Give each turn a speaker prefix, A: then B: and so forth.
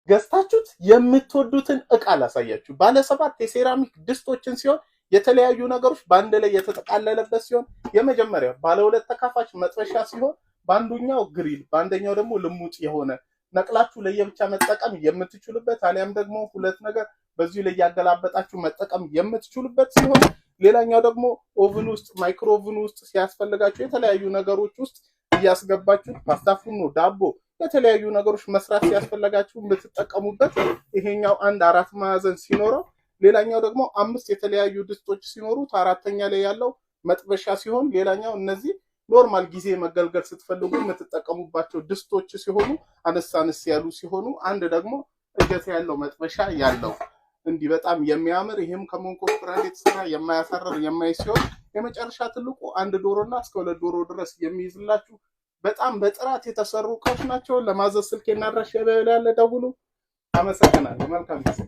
A: ገዝታችሁት የምትወዱትን እቃ ላሳያችሁ። ባለ 7 የሴራሚክ ድስቶችን ሲሆን የተለያዩ ነገሮች በአንድ ላይ የተጠቃለለበት ሲሆን፣ የመጀመሪያው ባለ 2 ተካፋች መጥበሻ ሲሆን በአንዱኛው ግሪል በአንደኛው ደግሞ ልሙጥ የሆነ ነቅላችሁ ለየብቻ መጠቀም የምትችሉበት፣ አሊያም ደግሞ 2 ነገር በዚሁ ላይ ያገላበጣችሁ መጠቀም የምትችሉበት ሲሆን፣ ሌላኛው ደግሞ ኦቭን ውስጥ ማይክሮ ኦቭን ውስጥ ሲያስፈልጋችሁ የተለያዩ ነገሮች ውስጥ እያስገባችሁ ፓስታ፣ ፉርኖ፣ ዳቦ የተለያዩ ነገሮች መስራት ሲያስፈልጋችሁ የምትጠቀሙበት ይሄኛው አንድ 4 ማዕዘን ሲኖረው፣ ሌላኛው ደግሞ 5 የተለያዩ ድስቶች ሲኖሩት አራተኛ ላይ ያለው መጥበሻ ሲሆን፣ ሌላኛው እነዚህ ኖርማል ጊዜ መገልገል ስትፈልጉ የምትጠቀሙባቸው ድስቶች ሲሆኑ አነስ አነስ ያሉ ሲሆኑ፣ አንድ ደግሞ እጀታ ያለው መጥበሻ ያለው እንዲህ በጣም የሚያምር ይህም ከሞንኮስ ብራንድ የተሰራ የማያሳርር የማይ ሲሆን፣ የመጨረሻ ትልቁ 1 ዶሮና እስከ 2 ዶሮ ድረስ የሚይዝላችሁ በጣም በጥራት የተሰሩ እቃዎች ናቸው። ለማዘዝ ስልኬና አድራሻ ላይ ያለ ደውሉ። አመሰግናለሁ። መልካም ጊዜ።